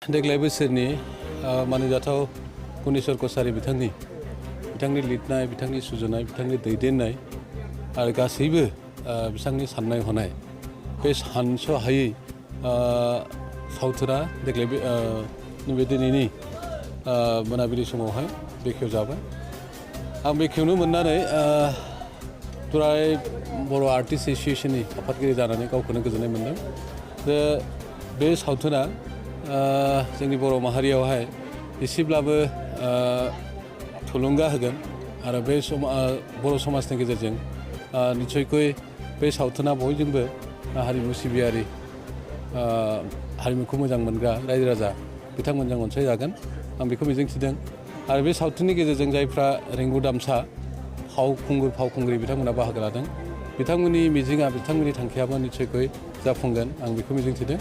देग्लाय बोसोरनि मानिजाथाव गुनेश्वर कछारी बिथांनि लिरनाय, बिथांनि सुजुनाय, बिथांनि दैदेननाय आरो गासैबो बिथांनि साननाय हनाय बे सानस'हायै सावथुना देग्लाय नैबे दिनैनि मोनाबिलि समावहाय बेखेवजाबाय। आं बेखेवनो मोननानै दुलाराय बर' आर्टिस्ट एस'सिएशननि आफादगिरि जानानै गावखौनो गोजोननाय मोन्दों जे बे सावथुना जोंनि बर' माहारियावहाय एसेब्लाबो थुलुंगा होगोन आरो बे बर' समाजनि गेजेरजों निस्सयকৈ बे सावथुना बयजोंबो हारिमु सिबियारि हारिमुखौ मोजां मोनग्रा रायजो राजा बिथांमोनजों अनसायजागोन आं बेखौ मिजिंथिदों। आरो बे सावथुननि गेजेरजों जायफ्रा रेंगुदामसा फावखुंग्रि बिथांमोना बाहागो लादों बिथांमोननि मिजिंआ बिथांमोननि थांखियाबो निस्सयকৈ जाफुंगोन आं बेखौ मिजिंथिदों।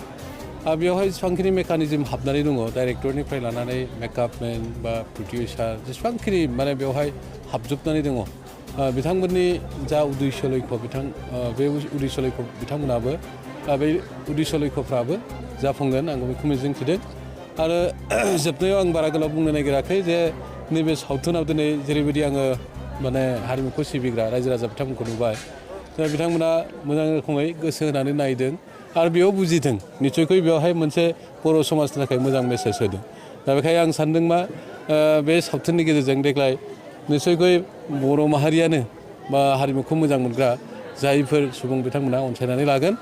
बेवहाय जेसेबांखिनि मेकानिजम हाबनानै दङ डाइरेक्टरनिफ्राय लानानै मेकआपमेन बा प्रडिउसार जेसेबांखिनि माने बेवहाय हाबजोबनानै दङ बिथांमोननि जा उद्देश्य लक्ष्य बे उद्देश्य लक्ष्य बिथांमोनाबो बे उद्देश्य लक्ष्यफ्राबो जाफुंगोन आं बेखौ मिजिंथिदों। आरो जोबनायाव आं बारा गोलाव बुंनो नागिराखै जे नैबे सावथुनाव दिनै जेरैबायदि आङो माने हारिमुखौ सिबिग्रा रायजो राजा बिथांमोनखौ नुबाय दा बिथांमोना मोजां रोखोमै गोसो होनानै नायदों आरो बेयाव बुजिदों निस्सयকৈ बेवहाय मोनसे बर' समाजनि थाखाय मोजां मेसेज होदों। दा बेखायनो आं सानदों मा बे सावथुननि गेजेरजों देग्लाय निस्सयকৈ बर' माहारियानो बा हारिमुखौ मोजां मोनग्रा जायफोर सुबुं बिथांमोना अनसायनानै लागोन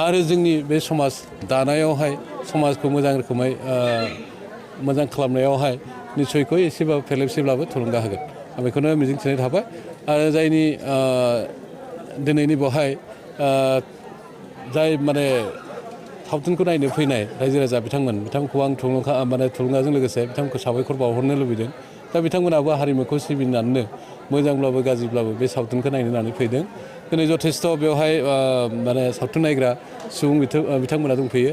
आरो जोंनि बे समाज दानायावहाय समाजखौ मोजां रोखोमै मोजां खालामनायावहाय निस्सयকৈ एसेबाबो फेरलेबसेब्लाबो थुलुंगा होगोन आं बेखौनो मिजिंथिनाय थाबाय। आरो जायनि दिनैनि बेवहाय जाय माने सावथुनखौ नायनो फैनाय रायजो राजा बिथांमोनखौ आं थुलुंगाजों लोगोसे बिथांमोनखौ साबायखर बावहरनो लुबैदों। दा बिथांमोनाबो हारिमुखौ सिबिनानैनो मोजांब्लाबो गाज्रिब्लाबो बे सावथुनखौ नायनो होननानै फैदों। दिनै जथेस्थ' बेवहाय माने सावथुन नायग्रा सुबुं बिथांमोना दंफैयो।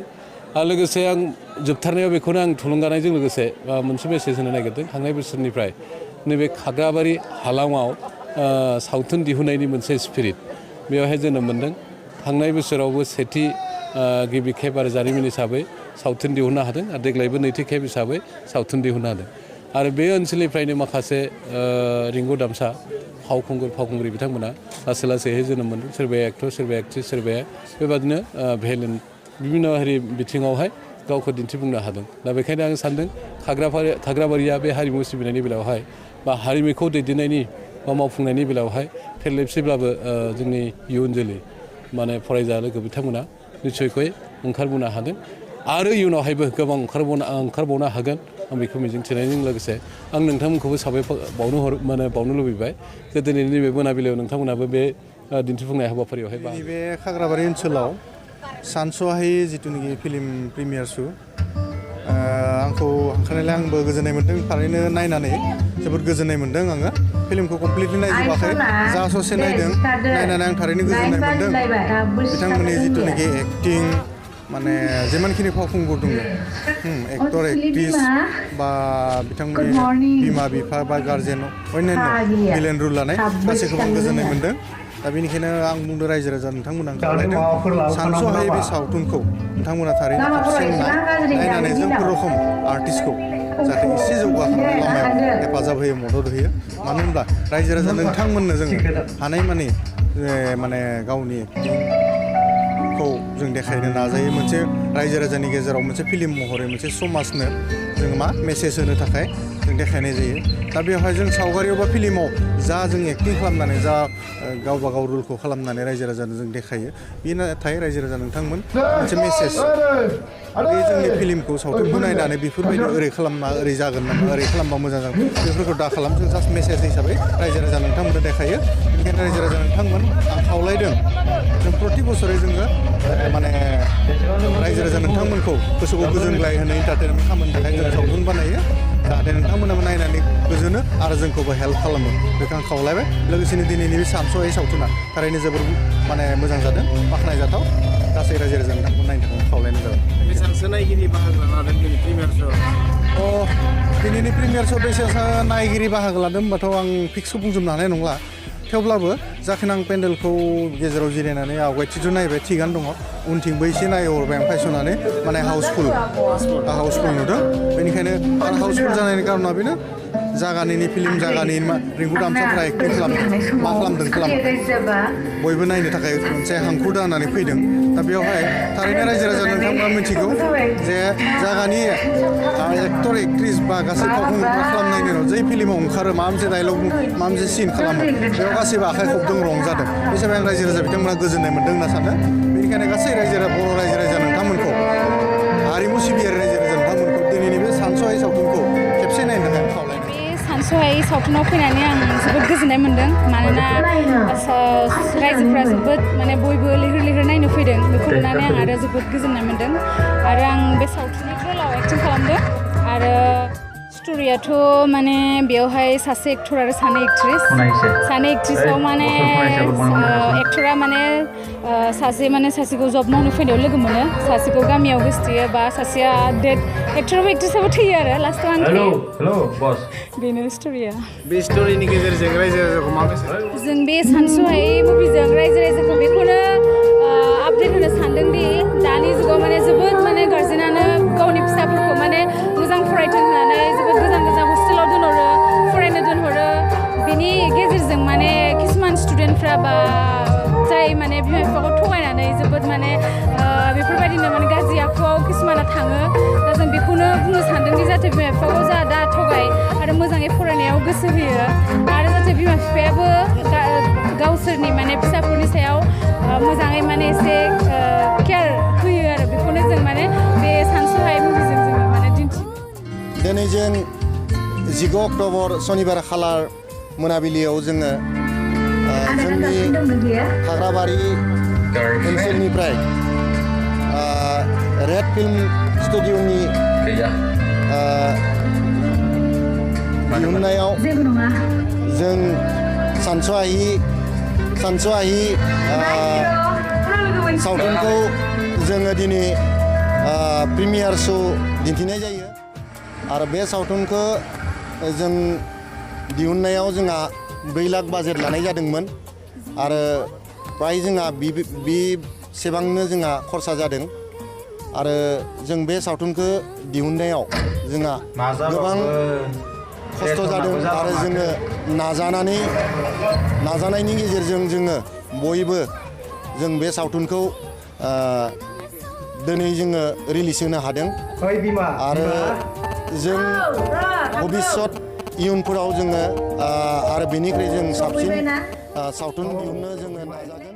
आरो लोगोसे आं जोबथारनायाव बेखौनो आं थुलुंगानायजों लोगोसे मोनसे मेसेज होनो नागिरदों। थांनाय बोसोरनिफ्राय नैबे खाग्राबारि हालामाव सावथुन दिहुननायनि मोनसे स्पिरिट बेवहाय जोनोम मोन्दों। थांनाय बोसोरावबो सेथि गिबि खेब आरो जारिमिन हिसाबै सावथुन दिहुननो हादों आरो देग्लायबो नैथि खेब हिसाबै सावथुन दिहुननो हादों। आरो बे ओनसोलनिफ्रायनो माखासे रिंगु दामसा फावखुंग्रि बिथांमोना लासै लासैहाय जोनोम मोन्दों। सोरबाया एक्टर, सोरबाया एक्ट्रिस, सोरबाया बेबादिनो भेलेन बिभिन्न' हारि बिथिङावहाय गावखौ दिन्थिफुंनो हादों। दा बेखायनो आं सानदों खाग्राबारिया बे हारिमु सिबिनायनि बेलायावहाय बा हारिमुखौ दैदेननायनि बा मावफुंनायनि बेलायावहाय फेरलेबसेब्लाबो जोंनि इयुन जोलै माने फरायजा लोगो बिथांमोना निस्सयকৈ ओंखारबोनो हादों आरो इयुनावहायबो गोबां ओंखारबावनो हागोन आं बेखौ मिजिंथिनायजों लोगोसे आं नोंथांमोनखौबो साबायखर बावनो लुबैबाय जे दिनैनि नैबे मोनाबिलियाव नोंथांमोनाबो बे दिन्थिफुंनाय हाबाफारियावहाय नैबे खाग्राबारि ओनसोलाव सानस'हायै जिथुनाखि फिल्म प्रिमियार शो आंखौ हांख्रायनायलाय आंबो गोजोननाय मोन्दों। थारैनो नायनानै जोबोद गोजोननाय मोन्दों आङो। फिल्मखौ कमप्लिटलि नायजोबाखै, जा ससे नायदों, नायनानै आं थारैनो गोजोननाय मोन्दों। बिथांमोननि जिथुनाखि एक्टिं माने जेमानखिनि फावखुंगुर दङ एक्टर एक्ट्रिस बा बिथांमोननि बिमा बिफा बा गार्जेन अन्यान्य भिलेन रुल लानाय गासैखौबो आं गोजोननाय मोन्दों। दा बेनिखायनो आं बुंदों रायजो राजा नोंथांमोना खावलायदों सानस'हायै बे सावथुनखौ नोंथांमोना थारैनो खेबसे नायनानै जोंफोर रखम आर्टिस्टखौ जाहाथे एसे जौगाखांनाय लामायाव हेफाजाब होयो, मदद होयो। मानो होनब्ला रायजो राजा नोंथांमोननो जोङो हानायमानि माने गावनि एक्टिंखौ जों देखायनो नाजायो। मोनसे रायजो राजानि गेजेराव मोनसे फिल्म महरै मोनसे समाजनो जोङो मेसेज होनो थाखाय जों देखायनाय जायो। दा बेवहाय जों सावगारियाव बा फिल्माव जा जों एक्टिं खालामनानै जा गावबा गाव रुलखौ खालामनानै रायजो राजानो जों देखायो बे नाथाय रायजो राजा नोंथांमोन मोनसे मेसेज बे जोंनि फिल्मखौ सावथुनखौ नायनानै बेफोरबायदि ओरै खालामना ओरै जागोन नामा, ओरै खालामबा मोजां जागोन बेफोरखौ दा खालाम। जों जास्ट मेसेज हिसाबै रायजो राजा नोंथांमोननो देखायो। बेनिखायनो रायजो राजा नोंथांमोन आं खावलायदों जों प्रति बोसोरै जोङो माने रायजो राजा नोंथांमोनखौ गोसोखौ गोजोनग्लाय होनो इन्टारटेनमेन्ट खालामनो थाखाय जों सावथुन बानायो जाहाथे नोंथांमोनाबो नायनानै गोजोनो आरो जोंखौबो हेल्प खालामो बेखौ आं खावलायबाय। लोगोसेनो दिनैनि बे सानस'हायै सावथुना थारैनो जोबोर माने मोजां जादों, बाख्नायजाथाव। गासै रायजो राजा नोंथांखौ नायनो थाखाय खावलायनाय जाबाय। बेसेबांसो नायगिरि बाहागो लादों दिनै प्रिमियार श'आव? दिनैनि प्रिमियार श'आव बेसेबांसो नायगिरि बाहागो लादों होनबाथ' आं फिक्सखौ बुंजोबनो हानाय नंला। थेवब्लाबो जाखोनां पेन्डेलखौ गेजेराव जिरायनानै आवगायथिथ' नायबाय थिगानो दङ उनथिंबो एसे नायहरबाय आं फायस'नानै माने हाउसफुल नुदों बेनिखायनो आरो हाउसफुल जानायनि कारना बेनो जागानिनि फिल्म जागानि रिंगु दामसाफ्रा एक्टिं खालामदों मा खालामदों बयबो नायनो थाखाय मोनसे हांखुर जानानै फैदों दा बेवहाय थारैनो रायजो राजा नोंथांमोना मिथिगौ जे जागानि एक्टर एक्ट्रिस बा गासै फावखुंगुरफ्रा खालामनायनि उनाव जै फिल्माव ओंखारो माबा मोनसे डायलग माबा मोनसे सिन खालामो बेयाव गासैबो आखाइ खबदों रंजादों बे हिसाबै आं रायजो राजा बिथांमोना गोजोननाय मोन्दों होनना सानो बेनिखायनो गासै बर' रायजो राजा नोंथांमोनखौ हारिमु सिबियारि रायजो राजा नोंथांमोनखौ दिनैनि बे सानस'हायै सावथुनखौ खेबसे नायनो थाखाय आं खावलायनाय सानस'हायै सावथुनाव फैनानै आं जोबोद गोजोननाय मोन्दों मानोना रायजोफ्रा जोबोद माने बयबो लैहोर लैहोर नायनो फैदों बेखौ नुनानै आं आरो जोबोद गोजोननाय मोन्दों आरो आं बे सावथुननि ट्रेलाराव एक्टिं खालामदों आरो स्ट'रियाथ' माने बेवहाय सासे एक्टर आरो सानै एक्ट्रिसआव माने एक्टरा माने सासेखौ जब मावनो फैनायाव लोगो मोनो सासेखौ गामियाव गोसथोयो बा सासेया डेट एक्टराबो एक्ट्रिसाबो थैयो आरो लास्टआव आं बेनो स्ट'रिया बे स्ट'रिनि गेजेरजों रायजो राजाखौ मा गोसो जों बे सानस'हायै मुभिजों रायजो राजाखौ बेखौनो आपडेट होनो सानदों दि दानि जुगाव माने जोबोद माने गार्जेनानो गावनि फिसाफोरखौ माने मोजां फरायथों होननानै जोबोद गोजान हस्टेलाव दोनहरो फरायनो दोनहरो बेनि गेजेरजों माने किसुमान स्टुडेन्टफ्रा बा जाय माने बिमा बिफाखौ थगायनानै जोबोद माने बेफोरबायदिनो माने गाज्रि आखुआव किसुमाना थाङो दा जों बेखौनो बुंनो सानदों दि जाहाथे बिमा बिफाखौ दा थगाय आरो मोजाङै फरायनायाव गोसो होयो आरो जाहाथे बिमा बिफायाबो गावसोरनि माने फिसाफोरनि सायाव मोजाङै माने एसे केयार होयो आरो बेखौनो जों माने बे सानस'हायै मुभिजों जोङो माने दिन्थियो दिनै जों 19 अक्ट'बर सनिबार खालार मोनाबिलियाव जोङो जोंनि हाग्राबारि ओनसोलनिफ्राय रेड फिल्म स्टुडिअ'नि दिहुननायाव जों सानस'हायै सावथुनखौ जोङो दिनै प्रिमियार श' दिन्थिनाय जायो आरो बे सावथुनखौ जों दिहुननायाव जोंहा 2 लाख बाजेट लानाय जादोंमोन आरो फ्राय जोंहा बेसेबांनो जोंहा खरसा जादों आरो जों बे सावथुनखौ दिहुननायाव जोंहा गोबां खस्थ' जादों आरो जोङो नाजानायनि गेजेरजों जोङो बयबो जों बे सावथुनखौ दिनै जोङो रिलिज होनो हादों आरो जों भबिष्यत इयुनफोराव जोङो आरो बेनिख्रुइ जों साबसिन सावथुन दिहुननो जोङो नाजागोन